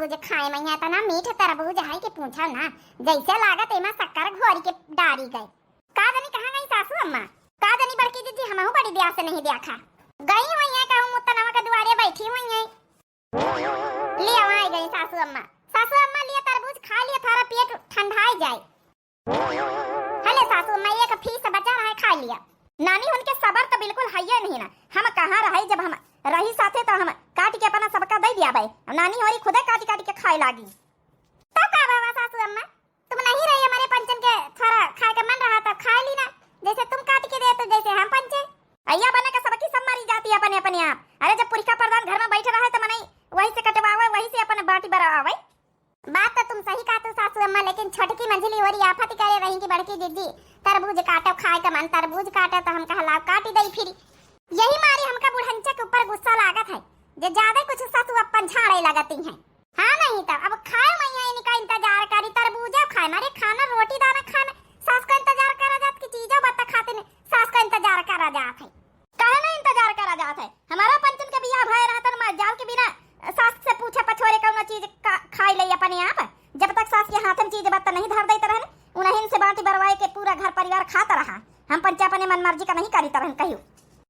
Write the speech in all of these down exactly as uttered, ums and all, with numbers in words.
जे खाए मइहाँ एतना मीठ तरबूज है कि पूछो ना, जैसे लागत एमा शक्कर घोरी के डारी गए। का जानी कहाँ गई सासू अम्मा, का जानी बड़की जिज्जी, हमहू बड़ी देर से नहीं देखा। गई हुई है कहूँ मुत्तनवा के दुआरे बैठी हुई है। ले आ गई सासू अम्मा, सासू अम्मा लिए तरबूज खा लिए, थारा पेट ठंडाई जाए। हले सासू अम्मा, एक फीस बचा रहा है, खा लिया। नानी हुन के सबर तो बिल्कुल हइये नहीं ना, हम कहाँ रहे जब हम रही साथे तो हम काट के अपना सबका दे दिया भाई। नानी होरी खुदे काट काट के खाए लागी। तो का बाबा सासू अम्मा, तुम नहीं रही हमारे पंचन के, थोड़ा खाए का मन रहा तो खा ली ना, जैसे तुम काट के दे तो जैसे हम पंचे। अइया बने का सबकी सब मरी जाती है अपने अपने आप। अरे जब पुरखा प्रधान घर में बैठे रहे तो मनई वही से कटवावे, वही से अपने बाटी बरावे। बात तो तुम सही कहत हो सासू अम्मा, लेकिन छोटकी मंझली होरी आफत करे रही कि बड़की जिज्जी तरबूज काटो, खाए का मन तरबूज काटो, तो हम कहा लाओ काटी दई फिरी। यही मारी हमका बुढ़ंचा के ऊपर गुस्सा लागत है, जे ज्यादा कुछ सासू अपन झाड़े लगती हैं। हाँ नहीं तो अब खाए मइहाँ इनका इंतजार करी, तरबूजा खाए, मारे खाना रोटी दाना खाए में सास का इंतजार करा जात कि चीजो बत्ता खाते में सास का इंतजार करा जात है। काहे ना इंतजार करा जात है? हमारा पंचन के बियाह भय रहतन मजाल के बिना सास से पूछे पछोरे कौनो चीज का खाई ले अपने आप। जब तक सास के हाथ में चीज बत्ता नहीं धर देते रहन, उन्हीं से बाटी बरवाए के पूरा घर परिवार खात रहा। हम पंचे अपने मन मर्जी का नहीं करीत रहन कहियो।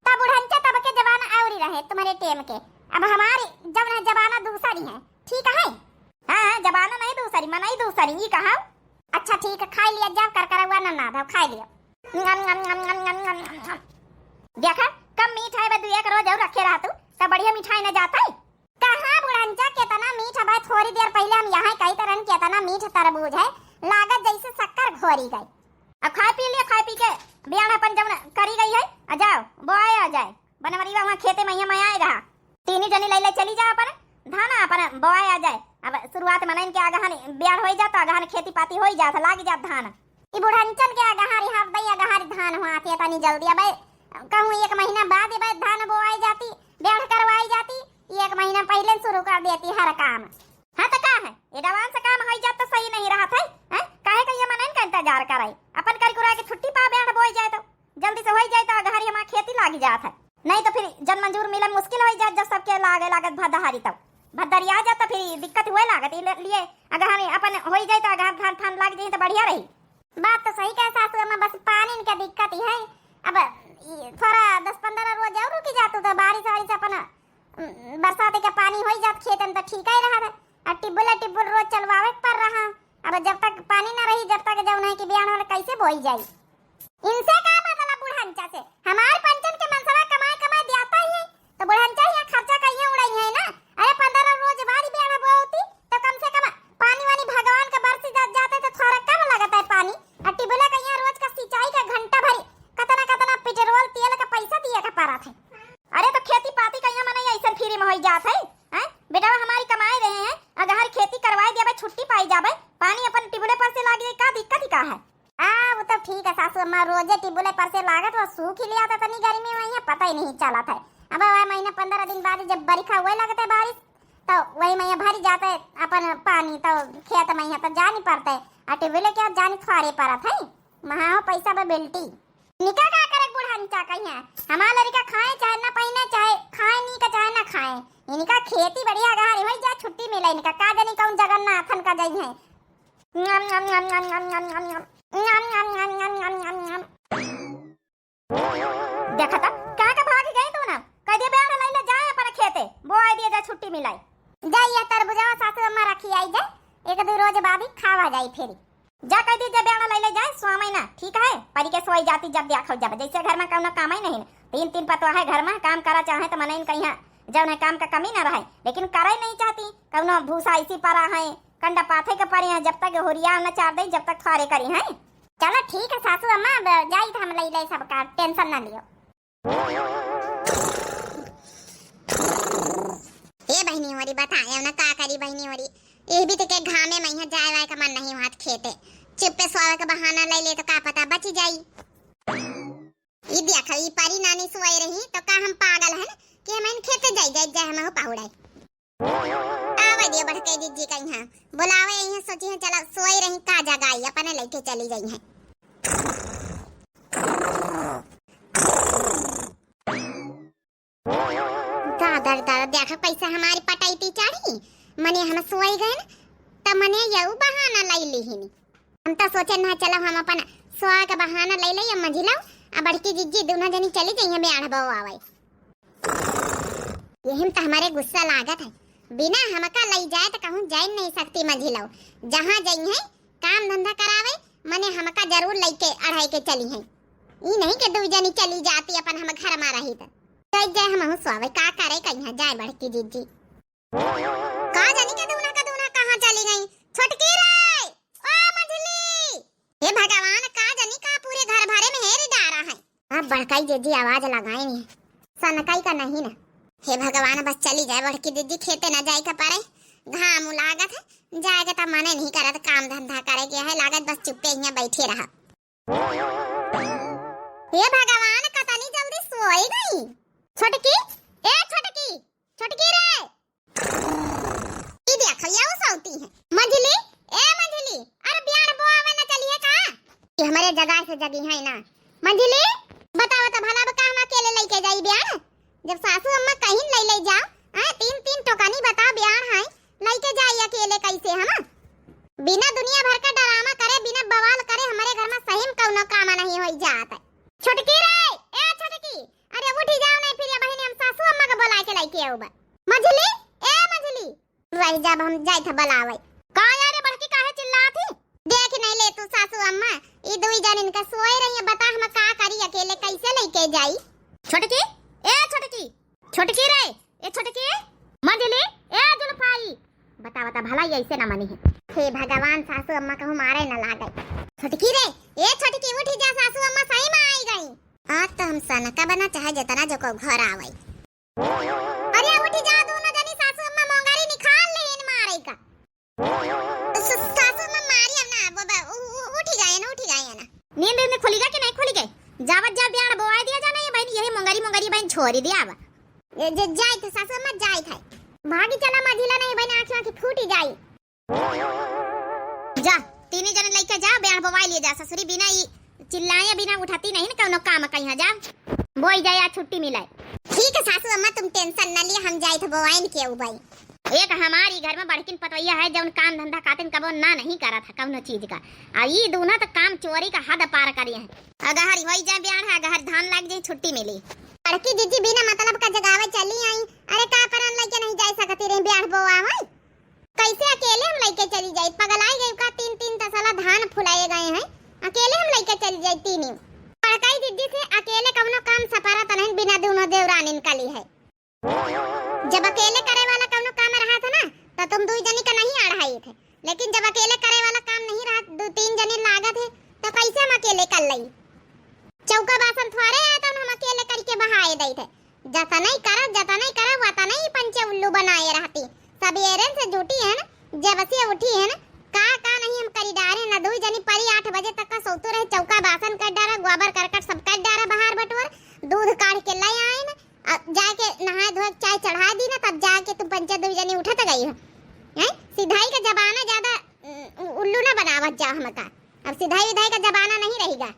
तब बुढ़ंचा तब के जमाना औरी रहे तुम्हारे टेम के, अब हमारी जब है जमाना दूसरी है, ठीक है? हाँ, हाँ, जमाना नहीं दूसरी, मनई दूसरी, ई कहा। अच्छा ठीक है, खाई लिया, जाओ कर करवा ना ना दो, खाई लिया। नम, नम, नम। देखा, कम मीठ है, बस दू एक रोज और रखे रहा तू, तब बढ़िया मिठाई न जाता है। कहाँ बुढ़ंचा, कितना मीठ है भाई, थोड़ी देर पहले हम यहाँ कही तरन कितना मीठ तरबूज है, लागत जैसे शक्कर घोरी गई। अब खाए पी लिया, खाए पी के बियान अपन जवन करी गई है, आ जाओ, बोआए आ जाए। बनवरीवा वहाँ खेते में, यहाँ में आएगा। तीनी जनी लैले चली जा अपन धान, अपन बोआए आ जाए। अब शुरुआत मनइन के अगहन बियान होई जात, अगहन खेती पाती होई जात, लागी जात धान। ई बुढ़ंचन के अगहारी हर दई अगहारी धान हुआ आती है तनी जल्दी। अब कहूँ एक महीना बाद अब धान बोआई जाती, बियान करवाई जाती, ई एक महीना पहले शुरू कर देती हर काम। हाँ तो का है, advance काम होई जात तो सही नहीं रहत है, हैं? काहे के ये मनइन का इंतजार कराई, अपन कर कुरा के छुट्टी पा बियान बोई जाए तो। जल्दी से होई जाए तो अगहरी हमार खेती लागी जात है, नहीं तो फिर जन मजूर मिलन मुश्किल होई जात। जब सबके लागे लागत भदहरी तब भदरिया जात तो फिर दिक्कत हुए लागत। ई ले-, लिए अगहरी अपन होई जाए तो अगहर धान थान लाग जाए तो बढ़िया रही। बात तो सही कहे सासू अम्मा, बस पानी के दिक्कत ही है। अब ई थोड़ा दस पन्द्रह रोज और रुकी जात तो बारिश वारिश अपन, उम, बरसात के पानी होई जात खेतन तो ठीक ही रहा था। और टिब्बुल टिब्बुल रोज चलवावे के पड़ रहा। अब जब तक पानी ना रही, जब तक जौन है कि बियान वाला कैसे बोई जाई? इनसे का मतलब बुढ़ंचा से? हमार पंचन के मनसवा कमाए कमाए दियाता ही है, तो बुढ़ंचा ही खर्चा कहिए उड़ाई है ना। अरे पन्द्रह रोज बाद बियान बोती तो कम से कम पानी वानी भगवान का बरस जा, जाते तो थोड़ा कम लगता है पानी। और टिबुला का यहाँ रोज का सिंचाई का घंटा भरी कतना कतना पेट्रोल तेल का पैसा दिए का पड़त है। अरे तो खेती पाती का यहाँ मनई ऐसन फ्री में होई जात है, हैं? बेटवा हमारी कमाए रहे हैं, अगर खेती करवाए दिया भाई छुट्टी पाई जाबे, पानी अपन टिबुले पर से लागी जाए, का दिक्कत ही का है? आ, वो तो ठीक है सासू अम्मा, रोजे टिबुले पर से लागत, वो सूख ही लिया था तनी गर्मी में, यहाँ पता ही नहीं चला था। अब वह महीना पन्द्रह दिन बाद जब बरखा हुए लगते बारिश, तो वही में भरी जाते अपन पानी, तो खेत में यहाँ तो जानी पड़ते, आ टिबुले क्या जानी थोड़े पड़त है, महा हो पैसा बे बेल्टी। इनका का करे बुढ़ंचा कहिया, हमार लड़का खाए चाहे ना पहिने, चाहे खाए नी का चाहे ना खाए, इनका खेती बढ़िया गहारी होई जा, छुट्टी मिले इनका, का जानी कौन जगन्नाथन का जई है। देखा था, कहाँ का भाग गई तू ना? कह दिया, "बेटा, लैले जाए अपने खेते, बोआई दिए जा, छुट्टी मिलाई।" जाइए तरबुजवा सासू अम्मा रखी आई जाए, एक दो रोज बाद ही खावा जाई फिर। जा कह दिए, "जा बेटा, लैले जाए, स्वामी ना, ठीक है, परी के सोई जाती, जब देखा जाबे, जैसे घर में कौनो काम ही नहीं ना, तीन तीन पतवा है घर में, काम करा चाहे तो मनइन कहिया, जौन है काम का कमी ना रहे, लेकिन करे नहीं चाहती, कौनो भूसा ऐसी परा है, कंडा पाथे के परे हैं, जब तक होरिया न चार दे, जब तक थारे करी हैं।" चलो ठीक है सासू अम्मा, अब जाई तो हम लई ले सबका, टेंशन ना लियो। ए बहिनी होरी, बताए ना का करी बहिनी होरी, ये भी तो के घामे में यहाँ जाए वाए का मन नहीं हुआ खेते, चुप्पे सोवे का बहाना ले ले तो का पता बची जाई। ई देखो, ई परी नानी सोए रही तो का हम पागल हन कि हम इन खेते जाई जाई जाए हम हो पाहुड़ाई। आवे दियो बड़के जिज्जी का यहाँ। बुलावे यहाँ सोची है, चला सोई रही का जगाई, अपने लेके चली गई है। दादा रे दादा, देखा कैसे हमारी पटैती चढ़ी। मने हम सोई गए न, त मने यऊ बहाना लई लिहिन। हम त सोचे ना, चलो हम अपन सोआ के बहाना लई लई, अब मझिलो आ बड़की जिज्जी दुनो जनी चली जइहें ब्याह बोआवे। यही में त हमरे गुस्सा लागत है, बिना हमका लई जाए त कहूँ जाई नहीं सकती मझिलो। जहाँ जइहें काम धंधा करावे, मने हमका जरूर लइके अढ़ाई के चली हैं। ई नहीं के दुई जनी चली जाती अपन हम घर मा रही त। जाए जाए हमहू सोवे, का करे कहिया जाए बड़की जिज्जी। का जानी के दूना का दूना कहाँ चली गई? छोटकी रे, ओ मझली। हे भगवान, का जानी का पूरे घर भरे में हेर डारा है। अब बड़काई जिज्जी आवाज लगाई नहीं, सनकाई का नहीं ना। हे भगवान, बस चली जाए बड़की जिज्जी, खेते ना जाए का पड़े, घाम लागत है, जाए के त मने नहीं करत, काम धंधा करे के है, लागत बस चुप्पे हियाँ बैठे रहा। हे भगवान, कतनी जल्दी सोई गई। छोटकी, ए छोटकी, छोटकी रे। ई देखो, ये सौती है। मझली, ए मझली, अरे ब्याह बोआवे न चलिए का? ये हमरे जगह से जगी है ना। मझली, बताओ त भला, अब का हम अकेले लइके जाई ब्याह? जब सासू अम्मा कहीं लई लई जाओ, हैं, तीन तीन टोकनी बताओ ब्याह है, लइके जाई अकेले कैसे हम? बिना दुनिया भर का डरामा करे, बिना बवाल करे, हमरे घर में सही में कौनो काम नहीं होई जात है। छोटकी रे, ए छोटकी, अरे उठी जाओ नहीं, फिर ये बहिनी हम सासू अम्मा के बुला के लइके आउबा। मझली, ए मझली। रह जा, अब हम जाइत है बुलावे। का यारे बड़की काहे चिल्लात ही? देख नहीं ले तू सासू अम्मा, ई दुई जनिन का सोए रही है, बता हम का करी, अकेले कैसे लइके जाई? छोटकी, ए छोटकी, छोटकी रे, ए छोटकी, मझली, ए जुल्फाई, बता बता भला ये ऐसे ना मनी है। हे भगवान, सासू अम्मा कहूँ मारे न लागे। छोटकी रे, ए छोटकी उठी जा, सासू अम्मा सही में आई गई। आज तो हम सनका बना चाहे जितना जो को घर आवे। अरे उठी जा, दोनों जनी सासू अम्मा मोंगारी निकाल ले इन मारे का। स-, सासू अम्मा मारी अब ना, वो ब-, उ-, उ-, उठी गए ना, उठी गए ना। नींद उंद खुली गा कि नहीं खुली गए? जावत जा ब्याह बोआई दिया जाना ये बहन, यही मोंगारी मोंगारी बहन छोड़ी दिया अब। ए, जे जाई थे सासू अम्मा, जाई थे। भागी चला मझिला नहीं बहन, आँखी आँखी फूटी जाई। जा, तीनी जने लइके जा, ब्याह बोवाई लिए जा। ससुरी बिना ई चिल्लाए बिना उठाती नहीं ना कौनो काम कहीं जा। बोई जाए, आज छुट्टी मिले। ठीक है सासू अम्मा, तुम tension न लिया, हम जाए थे बोवाइन के उबाई। एक हमारी घर में बड़किन पतोइया है, जौन काम धंधा खातिन कबो ना नहीं करत है कौनो चीज का। आ ई दूना तो काम चोरी का हद पार करी है। अगहर होई जाए ब्याह है, अगहर धान लाग जाए, छुट्टी मिली। बड़की जिज्जी बिना मतलब का जगावे चली आई। अरे का परन लइके नहीं जाए सकती रही ब्याह बोवावे? कैसे अकेले हम लइके चली जाई? पगलाई गई का? तीन तीन तसला धान फुलाए गए हैं, अकेले हम लइके चली जाई तीनी। बड़काई दीदी से अकेले कौनो काम सपारा त नहीं बिना दूनो देवरानिन का ली है। जब अकेले करे वाला कौनो काम रहा था ना, तो तुम दुई जनी का नहीं अढ़ाई थे, लेकिन जब अकेले करे वाला काम नहीं रहा, दो तीन जने लागत है, तो कैसे हम अकेले कर लई? चौका बासन थोड़े है, तो हम अकेले करके बहाए दई थे। जतनई करब, जतनई करब, वतनई पंचे उल्लू बनाए रहती। सबेरन से जुटी हन, जब से उठी हन, का, का नहीं हम करी डारे। न दुई जनी परी आठ बजे तक का सोतू रहे, चौका बासन कर डारा, गोबर करकट सब कर डारा, बहार बटोर, दूध काढ़ के ले आइन, आ, जाके नहाए धोए के चाय चढ़ा दी ना, तब जाके तुम पंचे दुई जनी उठत गई हो। हैं? सिधाई का जमाना ज्यादा, उम, उल्लू ना बनावत जा हमका। अब सिधाई विधाई का जमाना नहीं रहेगा।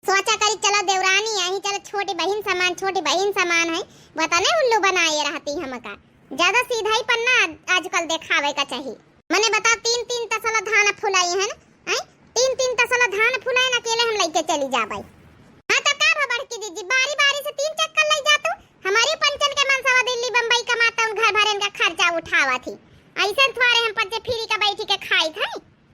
सोचा करी, चलो देवरानी आई, चलो छोटी बहिन समान, छोटी बहिन समान है, वतने उल्लू बनाए रहती हमका। ज्यादा सीधाई पन्ना आज-, आजकल देखावे का चाही। मने बताओ, तीन तीन तसला धान फुलाई है ना, हैं? तीन तीन तसला धान फुलाई ना, अकेले हम लइके चली जाबै। हाँ तो का भा बड़की दीदी, बारी बारी से तीन चक्कर लई जा तू। हमारी पंचन के मनसवा दिल्ली बम्बई कमाता, उन घर भरेन का खर्चा उठावा थी। ऐसे थोड़े हम पंचे फ्री का बैठी के खाई थे।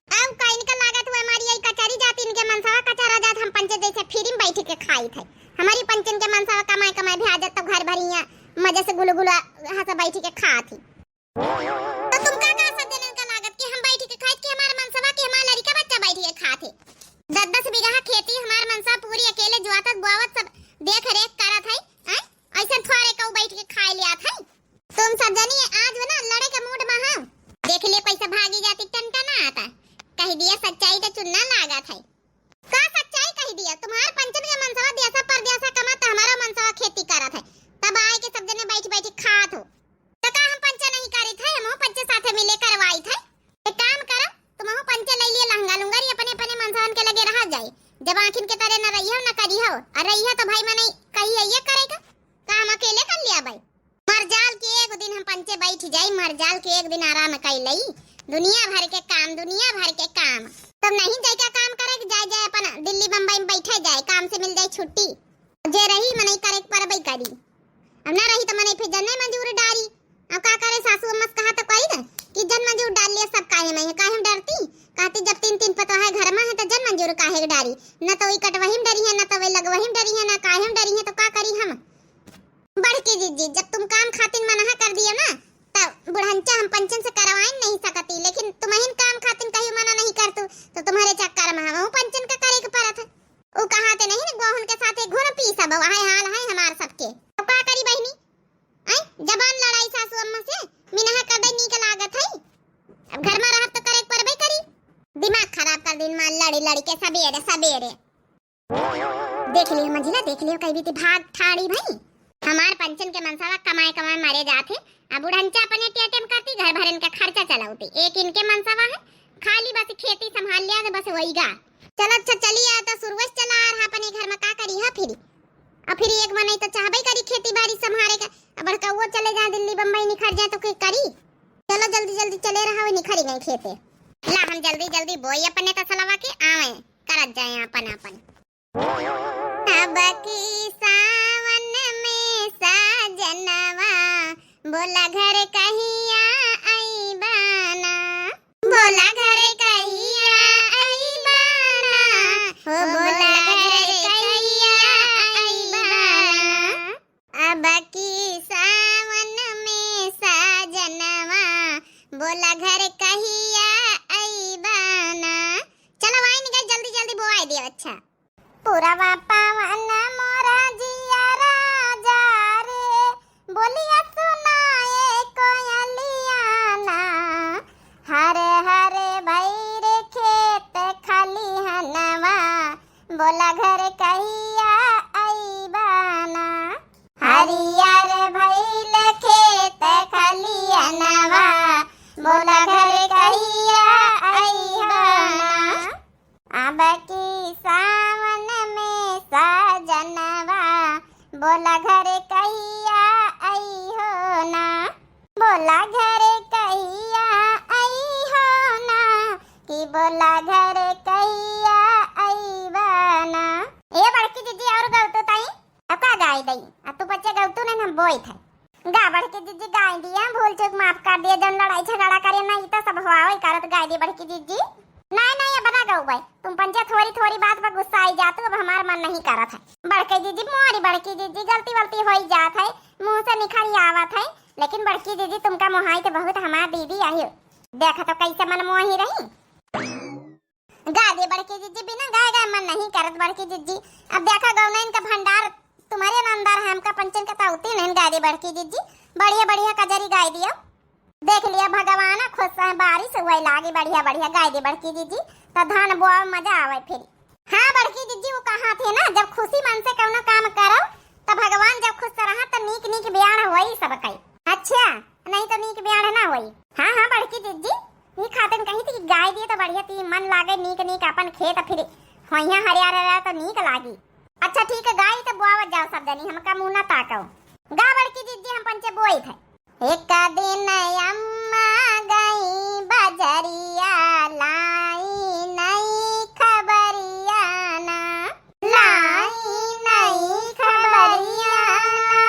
अब का इनका लागत हुआ हमारी यही कचरी जात, इनके मनसवा कचरा जात, हम पंचे जैसे फ्री में बैठ के खाई थे। हमारी पंचन के मनसवा कमाए कमाए भी आ जात तो घर भरिया मजे से गुलगुला हंस बैठ के खात ही। तो तुमका का सब जनन का लागत कि हम बैठ के खाई कि हमार मनसवा कि हमार लड़का बच्चा बैठ के खात है? दस दस बीघा खेती हमार मनसवा पूरी अकेले जुआतत बुआवत सब देख रेख करत है, हैं? ऐसे थोड़े कऊ बैठ के खाए लियात है। तुम सब जनी आज ना लड़े के मूड में हो। देख लिए कैसे भागी जाती टनटना आता। कह दिया सच्चाई तो चुन्ना लागत है। का सच्चाई कह दिया? तुम्हार पंचन के मनसवा देसा परदेसा कमात, हमारा मनसवा खेती करत है, तब आए के सब जने बैठ बैठ खात हो। तो का हम पंचे नहीं करी थे? हमहू पंचे साथे मिले करवाई थे। एक काम करो, तुमहू पंचे ले लिए लहंगा लुंगरी अपने अपने मनसवन के लगे रहा जाए। जब आँखिन के तरे न रही हो न करी हो, और रही हो तो भाई मने कही है ये करेगा। का हम अकेले कर लिया भाई? मर जाल बैठ जाई मर जाल के एक दिन आराम कई लई। दुनिया भर के काम, दुनिया भर के काम। तब नहीं जाए क्या काम करे, जाए जाए अपन दिल्ली बम्बई में बैठे जाए, काम से मिल जाए छुट्टी। जे रही मनई करे के परबई करी, अब ना रही तो मनई फिर जने मंजूर डारी। अब का करे, सासू अम्मा से कहा तो कही दे कि जन मंजूर डाल लिया सब, काहे में है, काहे में डरती? कहती जब तीन तीन पतोह है घर में है तो जन मंजूर काहे के डारी? न तो वही कटवही में डरी है, न तो वही लगवही में डरी है, न काहे में डरी है, तो का करी हम? बड़की जिज्जी, जब तुम काम खातिन मना कर दिया ना, तब बुढ़ंचा हम पंचन से करवाइन नहीं सकती, लेकिन तुम्हिन काम खातिन कहीं मना नहीं करतू, तो तुम्हारे चक्कर में हम पंचन का करे के परत है। उ कहाते नहीं ना, गोहुन के साथे घुन पी सब, वही हाल है हमार सबके। तो का करी बहिनी? आई जबान लड़ाई सासू अम्मा से, मिनहा कर दे नीक लागत है। अब घर में रहब तो करे के परबे करी। दिमाग खराब कर दिन माँ लड़ी लड़ी के सबेरे सबेरे। देख लियो मंझिला, देख लियो, कई बीती भाग ठाड़ी भई। हमार पंचन के मनसवा कमाए कमाए मरे जात है। अब बुढ़ंचा अपने टेटेम करती, घर भरन का खर्चा चलावती। एक इनके मनसवा है, खाली बस खेती संभाल लिया तो बस वही गा। चल अच्छा चली आ तो सुरवस चला आ रहा अपने घर में, का करी है फिर? अब फिर एक मनई तो चाहबे करी खेती बाड़ी संभारे का। अब बड़कउओ चले जाए दिल्ली बम्बई निखर जाए तो के करी? चलो जल्दी जल्दी चले रहा, वो निखरी गई खेते। ला हम जल्दी जल्दी बोई अपने तसलवा के आवे, करत जाए अपन अपन। अब की सावन में साजनवा, बोला घर कहिया अइबाना। बोला घर कहिया अइबाना, हो बोला घर कहिया अइबाना। अब की सावन में साजनवा, बोला घर कहिया अइबाना। चलो आइन गए, जल्दी जल्दी बोआई दियो। अच्छा। पुरवा पवन मोरा जिया राजा रे, बोलिया सुनाए कोयलिया ना। हरे हरे भैर खेत खलिहनवा, बोला घर कहिया अइबाना। हरियर भइल खेत खलिहनवा, बोला घर कहिया अइबाना। अब की सावन में साजनवा, बोला घर कहिया अइहो ना। बोला घर कहिया अइहो ना, कि बोला घर कहिया अइबाना। ए बड़की जिज्जी, और गउतू ताई, अब का गाई दई? अब तू बच्चे गउतू नहीं, हम बोई थे। गा बड़की जिज्जी, गाई दिया, भूल चूक माफ कर दिया, जौन लड़ाई झगड़ा करे ना, ई तो सब हवावे करत गाई दी बड़की जिज्जी। नहीं, नहीं, अब ना गउबे। तुम पंचे थोरी थोरी बात पर गुस्सा आई जातू, अब हमार मन नहीं करत है। बड़की जिज्जी, मोरी बड़की जिज्जी, गलती वलती होई जात है, मुँह से निखरी आवत है, लेकिन बड़की जिज्जी तुमका मोहाई तो बहुत हमार दीदी आई। देखा तो कैसे मन मोही रही। गा दे बड़की जिज्जी, बिना गाए गाए मन नहीं करत बड़की जिज्जी। अब देखा गौनैन का भंडार तुम्हारे अंदर है, हमका पंचन का ताउती नहीं। गा दे बड़की जिज्जी, बढ़िया बढ़िया कजरी गाई दियो। देख लिया भगवान खुश है, बारिश हुए लागी, बढ़िया बढ़िया गाई दे बड़की जिज्जी, तो धान बोआ में मजा आवे फिर। हाँ बड़की जिज्जी, वो कहा थे ना, जब खुशी मन से कौनो काम करो तो भगवान जब खुश रहा तो नीक नीक ब्याह होई सब कई। अच्छा, नहीं तो नीक ब्याह ना होई। हाँ हाँ बड़की जिज्जी, ई खातिन कही थी कि गाय दिए तो बढ़िया ती मन लागे, नीक नीक अपन खेत फिर होइया हरिया रहा तो नीक लागी। अच्छा ठीक है, गाई तो बोआवत जाओ सब जनी, हमका मुँह ना ताको। गा बड़की जिज्जी, हम पंचे बोई थे। एक दिन अम्मा गई बजरिया, लाई नई खबरिया ना। लाई नई खबरिया ना,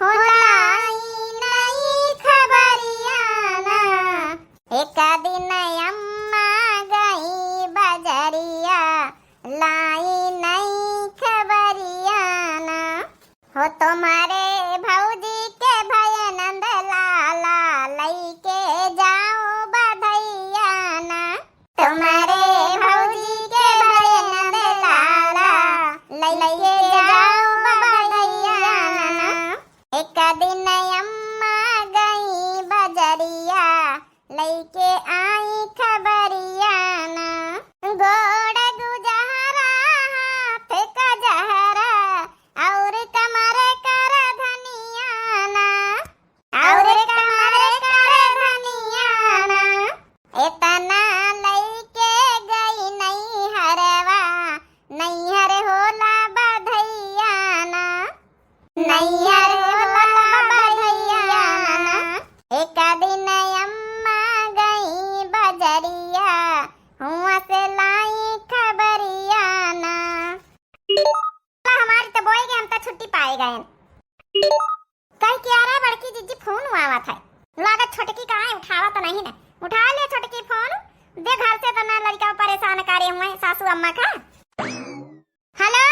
हो लाई नई खबरिया ना। एक दिन अम्मा गई बजरिया, लाई नई खबरिया ना। हो तुम्हारे भौजी के भय नंद लाला, लइके जाओ बधैया ना। तुम्हारे भौजी के भय नंद लाला, लइके जाओ बधैया ना। एक दिन अम्मा गई बजरिया, लइके आई खबरिया ना। गोड़ गुजहरा, हाथ का जहरा, और कमर कर धनिया ना, और कमर कर धनिया ना। इतना लइके गई नैहरवा, नैहर होला बधैया ना। नैहर होला बधैया ना। एक कदिन अम्मा गई बजरिया, हुआँ से लाई खबरिया ना। हमारी तो बोई गए, हम तो छुट्टी पाए गए। कही कि अरे बड़की जिज्जी फोन आवत है, लागत छोटकी का है, उठावत नहीं ना। उठा ले छोटकी फोन, दे घर से तो ना लड़का परेशान करे हुए सासू अम्मा का। हेलो,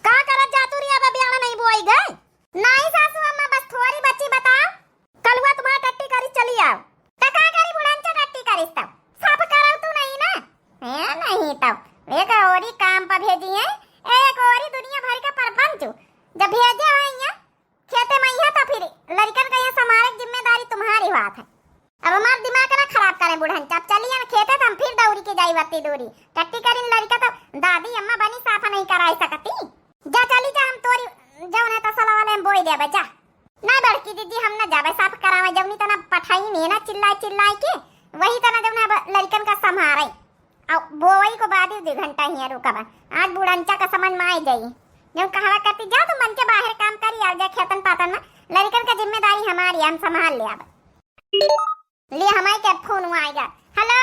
का करत जातू रे, अब बियाह नहीं बोई गए? नहीं सासू अम्मा, बस थोड़ी बच्ची बताओ। कलुआ तुम्हारा टट्टी करी चली आओ। त का करी बुढ़ंचा टट्टी करिस तब? साफ करौ तू नहीं ना? ए नहीं तब, एक औरी काम पर भेजी है, एक औरी दुनिया भर का परपंच। जब भेजे हो यहाँ, खेते में यहाँ तो फिर लड़कन का यहाँ संभाले की जिम्मेदारी तुम्हारी बात है। अब हमार दिमाग ना खराब करें बुढ़ंचा, अब चलिए ना खेते तो हम फिर दौड़ी के जाई बत्ती दूरी। टट्टी करिन लड़का तो दादी अम्मा बनी साफ नहीं कराई सकती। जा चली जा, हम तोरी जौन है तसला वाले हम बोई देबे जा। ना बड़की दीदी, हम ना जाबे साफ करावे, जौनी तना पठाई नहीं ना चिल्लाई चिल्लाई के, वही तना जौन है अब लड़कन का संभारे। अब बोई को बाद ही दो घंटा ही रुकबा। आज बुढ़ंचा का समझ में आई जाई। जब कहवा करती जा तुम मन के बाहर काम करी, आओ जा खेतन पातन में, लड़कन का जिम्मेदारी हमारी है, हम संभाल ले अब। ले हमारे के फोन हुआ आएगा। हेलो,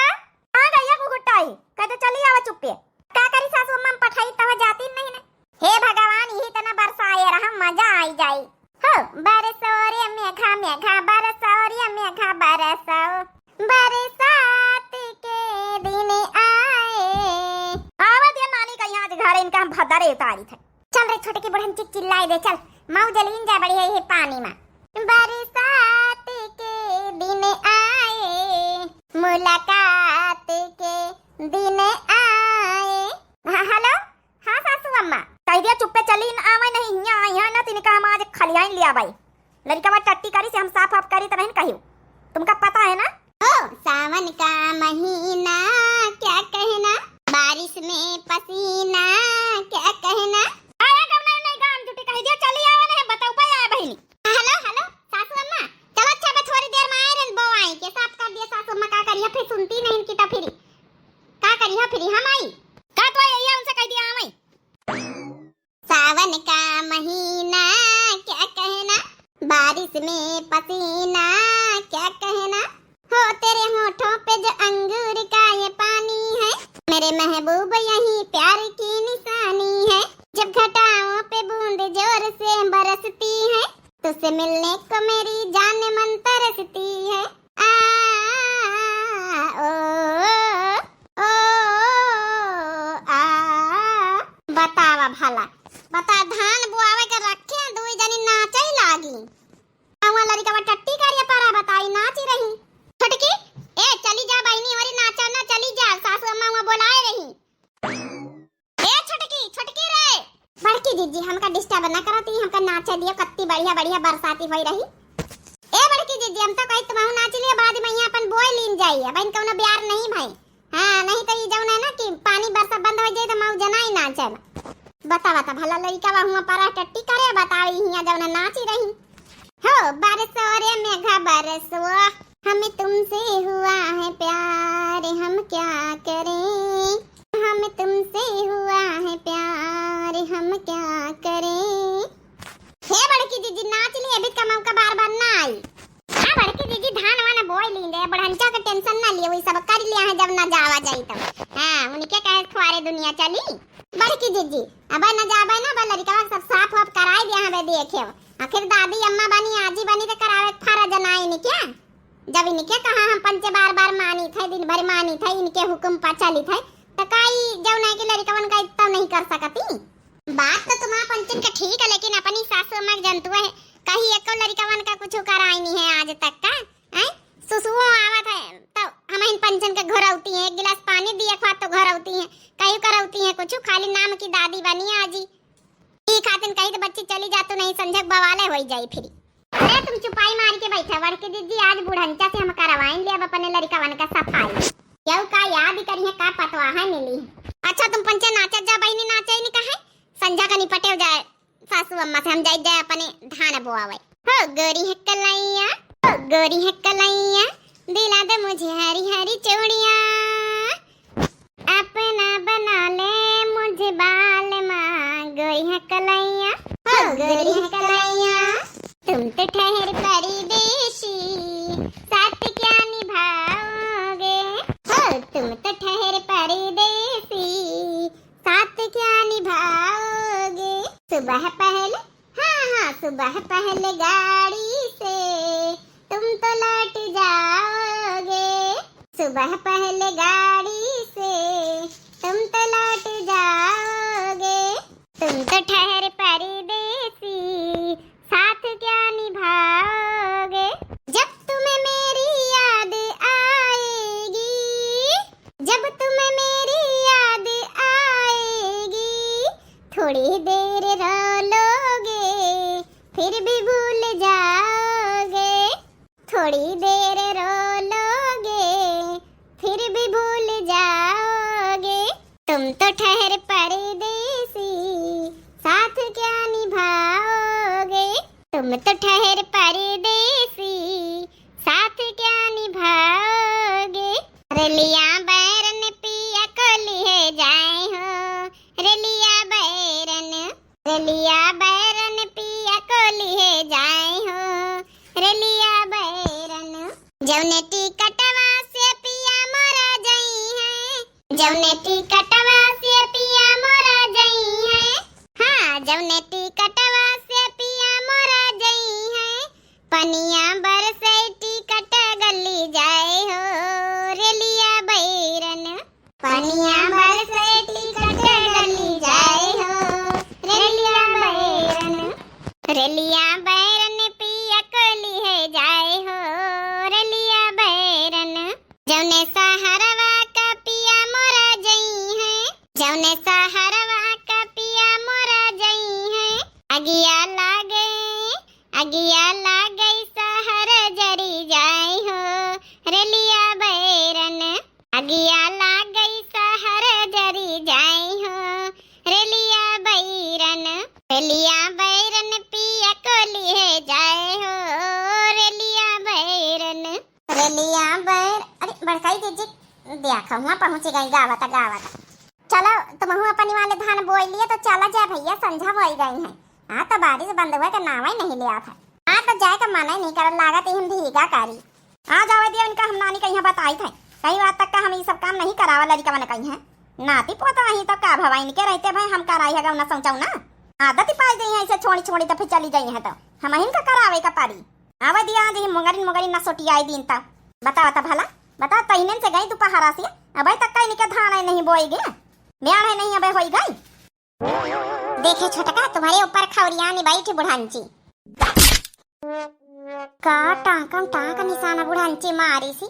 कहाँ गइया कुकुट्टाई? कहते चली आवा चुप्पे। का करी सासू अम्मा, हम पठाई तब जाती नहीं ने। हे भगवान, यही तना बरसाए रहा, मजा आई जाई। हो, बरसो रे मेघा मेघा, बरसो रे मेघा बरसो, बरसात के दिन आए। आवा दे नानी का यहाँ आज घर, इनका हम भदरे उतारी थे। चल रे छोटकी बुढ़न चिक चिल्लाई दे, चल। मऊ जलीन जा बड़ी है ये पानी में। बरसात के दिन आए, मुलाकात के दिन आए। हाँ, हेलो, हाँ सासू अम्मा। कह दिया चुप्पे चली न आवे नहीं, यहाँ आई है ना, तिनका हम आज खलियाइन लिया बाई। लड़का बा टट्टी करी से हम साफ वाफ करी त नहीं कहियो, तुमका पता है ना। ओ सावन का महीना क्या कहना, बारिश में पसीना क्या कहना। आया कब नहीं, नहीं गान जुटी कह दिया, चली आवा नहीं, बताऊ पाया है बहिनी। हेलो, हेलो, सासू अम्मा, चलो अच्छा, बस थोड़ी देर में आए रहन, बो आई के साफ कर दिया सासू अम्मा, का करिया फिर सुनती नहीं इनकी तो फिर का करिया फिर हम आई। का तो आई, उनसे कह दिया हम आई। सावन का महीना क्या कहना, बारिश में पसीना क्या कहना, हो तेरे होठों पे जो अंगूर का ये पानी है, मेरे महबूब यही प्यार की निशानी है, जब घटाओं पे बूंद जोर से बरसती है, तुझसे मिलने को मेरी जान मन तरसती है। आ, ओ, ओ, आ। बतावा भला, बता, धान बुआवे के रखे, दुई जनी नाचे लागी। अउआ लड़िकवा टट्टी करिया परा, बताई नाची रही। छोटकी, ए, चली जा बहिनी, ओरी नाचा ना, चली जा, सासू अम्मा हुआ बोलाए रही। ए छोटकी, छोटकी रे। बड़की जिज्जी, हमका disturb ना करती, हमका नाचे दियो, कत्ती बढ़िया बढ़िया बरसाती होई रही। ए बड़की जिज्जी, हम तो कही तुमहू नाच लियो, बाद में यहाँ अपन बोए लीन जाई, अब इन कौनो ब्यार नहीं भाई। हाँ, नहीं तो ई जौन है ना कि पानी बरसा बंद हो जाए तो मऊ जनाई नाचे। बता बता भला लड़िकवा हुआ परा टट्टी करे, बताओ हिया जौन नाची रही। हो बरसो रे मेघा बरसो, हमें तुमसे हुआ है प्यार, हम क्या करें, हमें तुमसे हुआ है प्यार, हम क्या करें। हे बड़की जिज्जी, नाच ली, अभी कमाऊ का बार बार ना आई। हाँ बड़की जिज्जी, धान वान बोए लीन दे, बुढ़ंचा के tension ना लिए, वही सब कर लिया है जब ना जावा जाई तब। हाँ, उनके कहे खुआरे दुनिया चली। बड़की जिज्जी, अब न जाबे ना, अब लड़िकवा सब साफ वाफ कराई दिया हमें देखे। आखिर दादी अम्मा बनी, आजी बनी तो करावे फर्ज ना इनके। जब इनके कहा हम पंचे बार बार मानी थे, दिन भर मानी थे, इनके हुक्म पर चली थे, तो काई जौन है कि लड़िकवन का इतना नहीं कर सकती। बात तो तुम्हारा पंचन के ठीक है, लेकिन अपनी सासू अम्मा के जनतुआ है, कहीं एको लड़िकवन का कुछ कराई नहीं है आज तक का। हैं? सुसुओ आवत है तो हम इन पंचन के घोरौती हैं, एक गिलास पानी दिए खा तो घोरौती हैं, कहीं करौती हैं कुछ, खाली नाम की दादी बनी आजी। ई खातिन कही तो बच्ची चली जा, तू नहीं समझक बवाले होई जाई फिरी। अरे तुम चुपाई मार के बैठा, बड़की जिज्जी आज बुढ़ंचा से हम करवाइन ले अब अपने लड़िकवन का सफाई। केहू का याद करिहे का पतवाह मिली। अच्छा तुम पंचे नाचत जा बहिनी, नाचे नहीं कहे, संझा का निपटे जाए सासू अम्मा से, हम जाई जाए अपने धान बोआवे। हो गोरी है कलैया, हो गोरी है कलैया, दिला दे मुझे हरी हरी चूड़िया। अपना बना ले मुझे बालमा, गोरी है कलैया, हो गोरी है कलैया। तुम तो ठहर परदेसी, तुम तो ठहर परदेसी, साथ क्या निभाओगे? सुबह पहले, हाँ, हाँ, सुबह पहले गाड़ी से तुम तो लौट जाओगे, सुबह पहले गाड़ी से तुम तो लौट जाओगे। तुम तो ठहर परदेसी, साथ क्या निभाओगे? जब तुम्हें मेरी याद आएगी, जब तुम्हें मेरी याद आएगी, थोड़ी देर रो लोगे, फिर भी भूल जाओगे। थोड़ी देर रो लोगे, फिर भी भूल जाओगे। तुम तो ठहर परदेसी, साथ क्या निभाओगे? तुम तो ठहर परदेसी, साथ क्या निभाओगे? रेलिया बैरन पिया को लिहे जाए हो, रेलिया बैरन, रेलिया बैरन पिया को लिहे जाए हो, रेलिया बैरन। जौने टिकटवा से पिया मोरा जइहैं, जौने टिकटवा से पिया मोरा जइहैं, हाँ, जौने टिकटवा से पिया मोरा जइहैं, पनिया बरसै टिकट गली जाए हो, रेलिया बैरन। पनिया बरसै टिकट गली जाए हो, रेलिया बैरन। रेलिया बैरन पिया को लिहे जाए हो, रेलिया बैरन। जौने सहरवा का पिया मोरा जइहैं, जौने सहरवा का पिया मोरा जइहैं, अगिया लागे, अगिया लागै सहर जरी जाए हो, रेलिया बैरन। अगिया लागै सहर जरी जाए हो, रेलिया बैरन। रेलिया बैरन पिया को लिहे जाए हो, रेलिया बैरन। रेलिया बैर, अरे बड़काई दीदी, देखा हुआ पहुँच गई गावत गावत। चलो, तुमहू अपनी वाले धान बोई लिए तो चला जा भैया, संझा होई गई है। हाँ, तो बारिश बंद हुआ के नावा ही नहीं लिया था। हाँ, तो जाए का मन ही नहीं करत, लागत ही हम भीगा करी। आ जावे दिया इनका, हम नानी कहियाँ बताई थे, कहीं बात तक का हम ये सब काम नहीं करावा लड़िका मन कहीं है। नाती पोता वहीं तो का भवा, इनके रहते भाई हम कराई है गौना सोचऊ ना। आदत ही पाई गई है इसे छोड़ी छोड़ी तो फिर चली गई है तो हम इनका करावे का पारी। आवे दिया आज ही मुंगरिन मुंगरिन ना सोटी आई दिन तक। बता बता भला, बता तहिने से गई दोपहरा से, अबे तक का इनके धान है नहीं बोई गया, ब्याह है नहीं अबे होई गई। देखे छोटका, तुम्हारे ऊपर खौरियानी बैठी बुढ़ांची। का टांकम टांक निशाना बुढ़ांची मारी सी।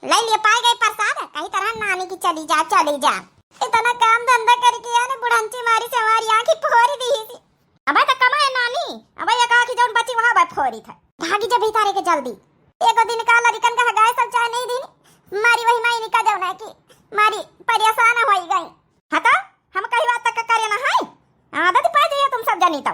ले लिए पाए गए प्रसाद, कहीं तरह नानी की चली जा, चली जा। इतना काम धंधा करके याने बुढ़ांची मारी से हमारी आँखी फोरी दी सी। अबे तो कमाए नानी, अबे ये कहा कि जौन बची वहाँ बा फोरी था। भागी जब भीतरे के जल्दी। एगो दिन का लड़िकन का हगाए सब चाय नहीं दीनी, मारी वही माई निका जौन है कि मारी परेशान होई गई। हाँ तो हम कही बात तक करे ना है, आदत पा जाइए तुम सब जनी तो।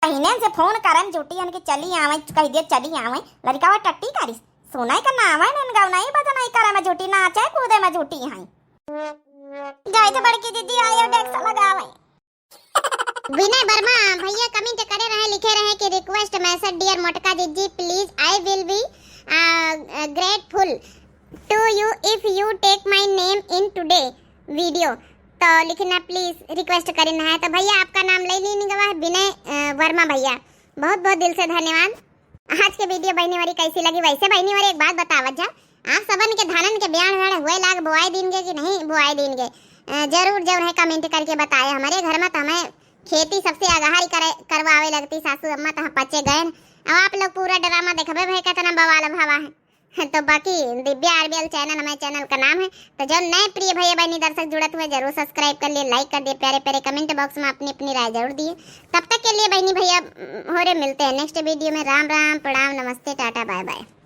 पहिने से फोन करन जुटी हन कि चली आवे, कह दिए चली आवे, लड़िका वो टट्टी करी, सुनाई का ना आवे, नन गौनाई बजनाई करे में जुटी, नाचे कूदे में जुटी हैं। जाए तो बड़की दीदी आयो डेस्क लगावे। विनय वर्मा भैया comment करे रहे, लिखे रहे कि request message, dear मोटका जीजी, please, I will be, uh, grateful to you if you take my name in today video। तो लिखना please, request करना है। तो भैया आपका नाम ले लीन गवा है विनय, अ, वर्मा भैया, बहुत बहुत दिल से धन्यवाद। आज के video बहिनी वारी कैसी लगी? वैसे बहिनी वारी एक बात बतावत जा, आप सबन के धानन के ब्याण व्याण हुए लाग बोआई दिन के कि नहीं बोआई दिन के, अ, जरूर जरूर है comment करके बताए। हमारे घर में तो हमें खेती सबसे अगहरी करे, करवावे लगती सासू अम्मा, तो हम पचे गए। अब आप लोग पूरा drama देखबे भाई कितना बवाल भावा है। तो बाकी दिव्या आरबीएल channel हमारे channel का नाम है। तो जो नए प्रिय भैया बहनी दर्शक जुड़त हुए जरूर subscribe कर लिए, like कर दिए, प्यारे प्यारे comment box में अपनी अपनी राय जरूर दिए। तब तक के लिए बहनी भैया, उम, होरे मिलते हैं next video में। राम राम, प्रणाम, नमस्ते, टाटा, bye bye।